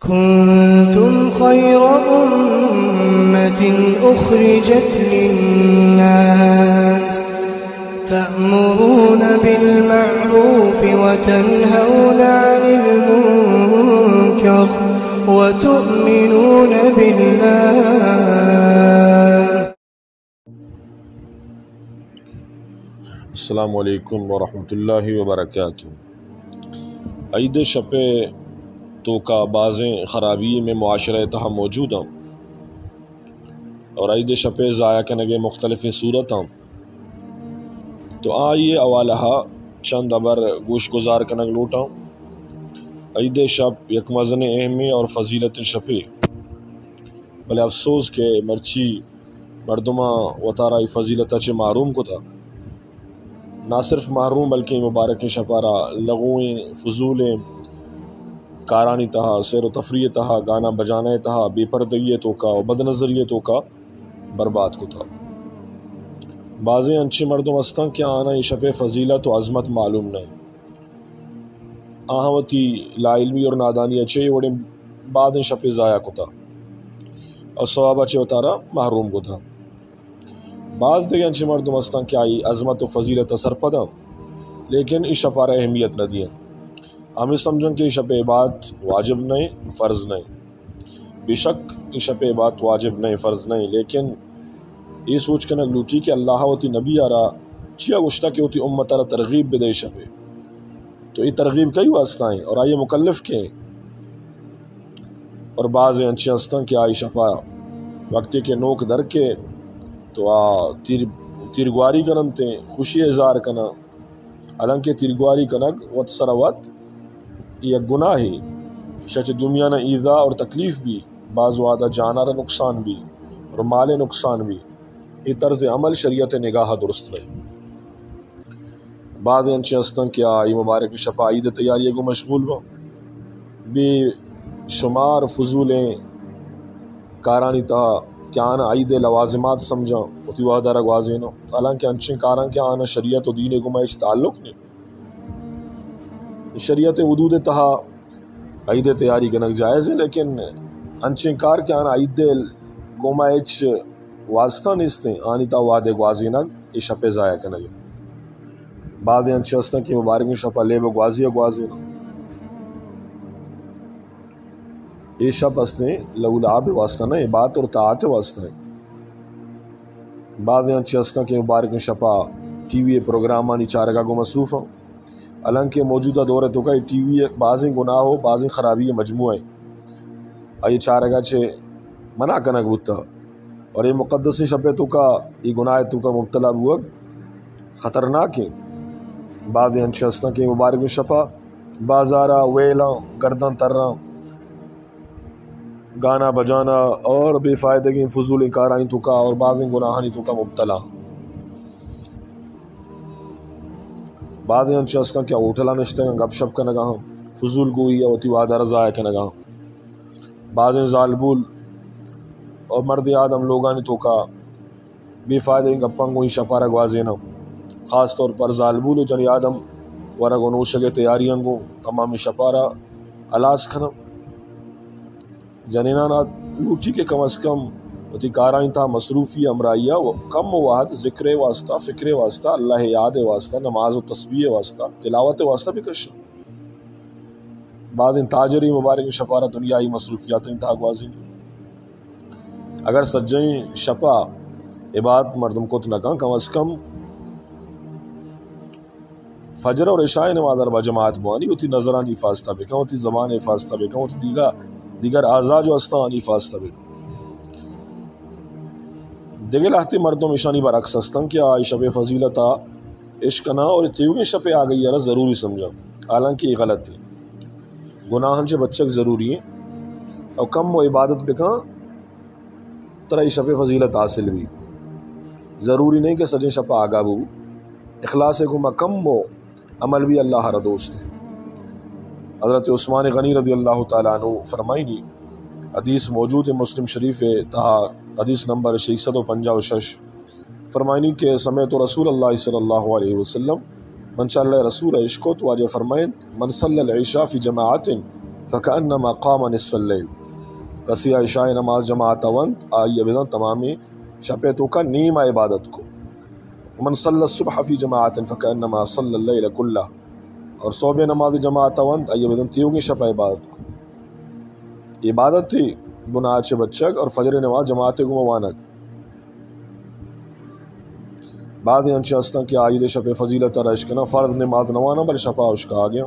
كنتم خير أمة أخرجت للناس تأمرون بالمعروف وتنهون عن المنكر وتؤمنون بالله. السلام علیکم ورحمۃ اللہ وبرکاتہ۔ عید شپ ءِ توکا بازیں خرابی مئے معاشرہ ءِ تہا موجود اَں اور عید شپ ءِ ضائع کنگ ءِ مختلفیں صورت اَں، تو آئی ءِ حوالہ ءَ چند ہبر گوش گزار کنگ لوٹاں۔ عید شپ یک مزنیں اہمیں اور فضیلت شپے، بلے افسوس کہ مرچی مردماں وتارا اے فضیلت ءَ چہ محروم کتہ۔ نہ صرف محروم، بلکیں مبارکیں شپ ءَ را لغویں، فضولیں کارانی تہا، سیر و تفریح ءِ تہا، گانا بجانا ءِ تہا، بے پردگی ءِ توکا و بدنظری ءِ توکا برباد کتہ۔ بازیں انچیں مردم ہستاں کہ آناں اے شپ ءِ فضیلت و عظمت معلوم نہ اِنت۔ آہاں وتی لاعلمی اور نادانی ءَ چہ اے وڑیں بازیں شپے ضائع کتہ اور ثواب ءَ چہ وتارا محروم کتہ۔ باز دگہ انچیں مردم ہستاں کہ آئی عظمت و فضیلت ءَ سرپد اَں، لیکن اے شپ ءَ را اہمیت نہ دیاں۔ ہمے سمجھاں کہ اے شپ ءِ عبادت واجب نہ اِنت، فرض نہ اِنت۔ بے شک اے شپ ءِ عبادت واجب نہ اِنت، فرض نہ اِنت، لیکن اے سوچ کنگ لوٹی کہ اللہ ءَ وتی نبی ءَ را چیا گوشتہ کہ وتی امت ءَ را ترغیب بدئے اے شپ ءَ؟ تو اے ترغیب کئی واسطہ اِنت اور آئی ءِ مکلف کئے اِنت؟ اور بازیں انچیں ہستاں کہ آئی شپ ءَ وقتے کہ نوک در کئیت تو آ تیر، تیرگواری کن اَنت، خوشی ءِ اظہار کن اَنت۔ حالانکہ تیرگواری کنگ وت سر ءَ وت یک گناہے، شہ چہ دومیاناں ایذا اور تکلیف بی، باز وہدا جان ءَ را نقصان بی اور مال ءَ نقصان بی۔ اے طرز عمل شریعت ءِ نگاہ ءَ درست نہ اِنت۔ بازیں انچیں ہستاں کہ آ اے مبارکیں شپ ءَ عید ءِ تیاری ءَ گوں مشغول باں، بے شمار فضولیں کارانی تہا کہ آناں عید ءِ لوازمات سمجھاں، وتی وہد ءَ را گوازیناں، حالانکہ انچیں کاراں کہ آناں شریعت و دین ءِ گوما ہچ تعلق نہ اِنت۔ شریعت ءِ حدود ءِ تہا عید ءِ تیاری کنگ جائز اِنت، لیکن انچیں کار کہ آناں عید ءِ گوما ہچ واسطہ نیست اِنت، آنی تہا وہد ءِ گوازینگ اے شپ ءِ ضائع کنگ اِنت۔ بازیں انچیں ہستاں کہ مبارکیں شپ ءَ لیب ءُ گوازی ءَ گوازیناں۔ اے شپ ہستیں لہو لعب ءِ واسطہ نہ، عبادت اور طاعت ءِ واسطہ اِنت۔ بازیں انچیں ہستاں کہ مبارکیں شپ ءَ ٹی وی ءِ پروگرامانی چارگ ءَ گوں مصروف اَں۔ حالانکہ موجودہ دور ءِ توکا اے ٹی وی یک بازیں گناہ و بازیں خرابی ءِ مجموعہ اِنت۔ آئی ءِ چارگ ءَ چہ منع کنگ بوتہ۔ اور اے مقدسیں شپ ءِ توکا اے گناہ ءِ توکا مبتلا بوگ خطرناک اِنت۔ بازیں انچیں ہستاں کہ مبارکیں شپ ءَ بازار ءَ ویلاں، گرداں تراں، گانا بجانا اور بے فائدگیں فضولیں کارانی توکا اور بازیں گناہانی توکا مبتلا۔ بازیں انچیں ہستاں کہ ہوٹلاں نشتگ اَں، گپ شپ کنگ ءَ اَں، فضول گوئی ءَ وتی وہد ءَ را ضائع کنگ ءَ اَں۔ بازیں زالبول اور مردیں آدم لوگانی توکا بے فائدگیں گپاں گوں اے شپ ءَ را گوازیناں۔ خاص طور پر زالبول و جنیں آدم ورگ و نوشگ ءِ تیاریاں گوں تمامیں شپ ءَ را ہلاس کناں۔ جنیناں لوٹی کہ کم از کم وتی کارانی تہا مصروفی ہمراہی ءَ و کم وہد ذکر ءِ واسطہ، فکر ءِ واسطہ، اللہ ءِ یاد ءِ واسطہ، نماز و تسبیح ءِ واسطہ، تلاوت ءِ واسطہ بکشاں۔ بازیں تاجر اے مبارکیں شپ ءَ را دنیائی مصروفیاتانی تہا گوازینی۔ اگر سجہیں شپ ءَ عبادت مردم کت نہ کن، کم از کم فجر اور عشاء نماز ءَ را با جماعت بوانی، وتی نظرانی حفاظت ءَ بکن، وتی زبان ءِ حفاظت ءَ بکن، وتی دیگر، دیگر اعضاء جو ہستاں آنی حفاظت ءَ بکن۔ دگہ لہتے مردم ایشانی برعکس ہستاں کہ آ اے شپ ءِ فضیلت ءَ اشکناں اور تیوگیں شپ ءِ آگہی ءَ را ضروری سمجھاں، حالانکہ اے غلط اِنت۔ گناہاں چہ بچگ ضروری اِنت اور کم و عبادت بکن، ترا اے شپ ءِ فضیلت حاصل بی۔ ضروری نہ اِنت کہ سجیں شپ ءَ آگاہ ببو۔ اخلاص ءِ گوما کم و عمل بی اللہ ءَ را دوست اِنت۔ حضرت عثمان غنی رضی اللہ تعالیٰ عنہ فرمائنی، حدیث موجود اِنت مسلم شریف ءِ تہا، حدیث نمبر شش سد و پنجاہ و شش، فرمائنی کہ سمعت رسول اللہ صلی اللہ علیہ وسلم، من چہ اللہ ءِ رسول ءَ اشکت، واجہ فرمائنت، من صلی العشاء فی جماعت، فکأنما قام نصف اللیل۔ کسی ءَ عشاء نماز جماعت ءَ ونت، آئی ءَ بزاں تمامیں شپ ءِ توکا نیم ءَ عبادت کو۔ ومن صلی الصبح فی جماعت فکأنما صلی اللیل کلہ۔ اور صبح نماز جماعت ءَ ونت، آئی ءَ بزاں تیوگیں شپ ءَ عبادت کو۔ عبادت ءِ گناہ چہ بچگ اور فجر نماز جماعت ءِ گوما وانگ۔ بعضے انچیں ہستاں کہ عید ءِ شپ ءِ فضیلت ءَ را اشکناں، فرض نماز نہ واناں، بلے شپ ءَ اشکاگیاں۔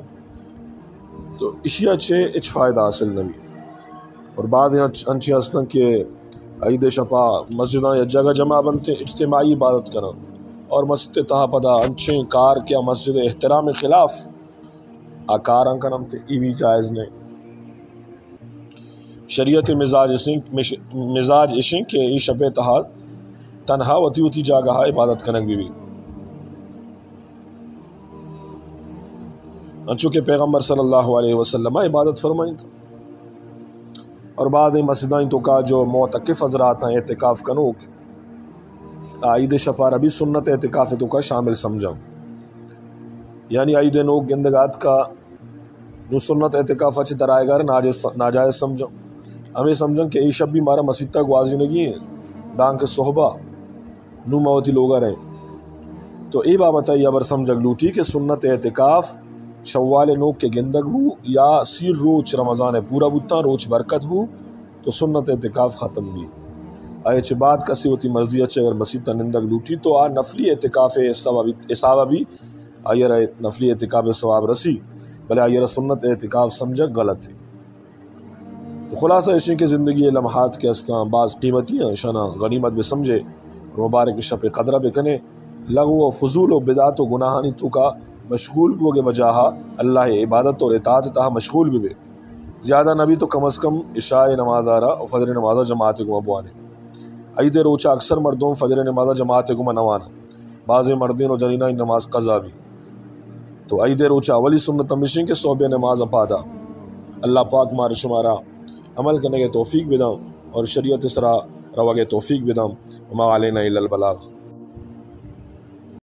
تو اشی ءَ چہ ہچ فائدہ حاصل نہ بی۔ اور بعضے انچ-، انچیں ہستاں کہ عید ءِ شپ ءَ مسجداں یک جاگہ جمع بنت، اجتماعی عبادت کناں۔ اور مسجد ءِ تہا پدا انچیں کار کہ آ مسجد ءِ احترام ءِ خلاف آ کاراں کننت، اے بھی جائز نہ۔ شریعت ءِ مزاج اشیں، مش-، مزاج اشیں کہ اے شپ ءِ تہا تنہا وتی وتی جاگہ ءَ عبادت کنگ بہ بیت، انچو کہ پیغمبر صلی اللہ علیہ وسلم ءَ عبادت فرمائینت۔ اور بعض مسجدانی توکا جو معتکف حضرات ہیں، اعتکاف کنوک، عید ءِ شپ ءَ را بھی سنت اعتکاف ءِ توکا شامل سمجھاں۔ یعنی عید ءِ نوک گندگ ءَ اتکا، نوں سنت اعتکاف ءَ چہ درآیگ ءَ را ناجائز، ناجائز سمجھاں۔ ہمے سمجھاں کہ اے شپ بھی مارا مسیت ءَ گوازینگی ایں، دانکہ صحب ءَ نوں ما وتی لوگ ءَ رہیں۔ تو اے بابت ءَ اے ہبر سمجھگ لوٹی کہ سنت اعتکاف شوال ءِ نوک کہ گندگ بو یا سیر روچ رمضان ءِ پورا بوتاں، روچ برکت بو، تو سنت اعتکاف ختم بی۔ آئی ءَ چہ بعد کسے وتی مرضی ءَ چہ اگر مسیت ءَ نندگ لوٹی تو آ نفلی اعتکاف ءِ حساب ءَ بی، حساب ءَ بی، آئی ءَ را نفلی اعتکاف ءِ ثواب رسی، بلے آئی ءَ را سنت اعتکاف سمجھگ غلط ایں۔ تو خلاصہ اشیں کہ زندگی ءِ لمحات کہ ہستاں باز قیمتی ایں، اشاناں غنیمت بہ سمجھے، مبارک شپ ءِ قدر ءَ بہ کنے، لغو و فضول و بدعت و گناہانی توکا مشغول بوگ ءِ بجاہ ءَ اللہ ءِ عبادت اور اطاعت ءِ تہا مشغول بہ بے۔ زیادہ نہ بی تو کم از کم عشاء ءِ نماز ءَ را و فجر ءِ نماز ءَ جماعت ءِ گوما بوانے۔ عید ءِ روچ ءَ اکثر مردم فجر ءِ نماز ءَ جماعت ءِ گوما نہ واناں۔ بازیں مردین و جنینانی نماز قضا بی۔ تو عید ءِ روچ ءَ اولی سنت ہمیش ایں کہ صبح ءِ نماز ءَ پادا اللہ پاک مارا شمارا عمل کنگ ءِ توفیق بداں اور شریعت ءِ سرا روگ ءِ توفیق بداں۔ وما علینا الا البلاغ۔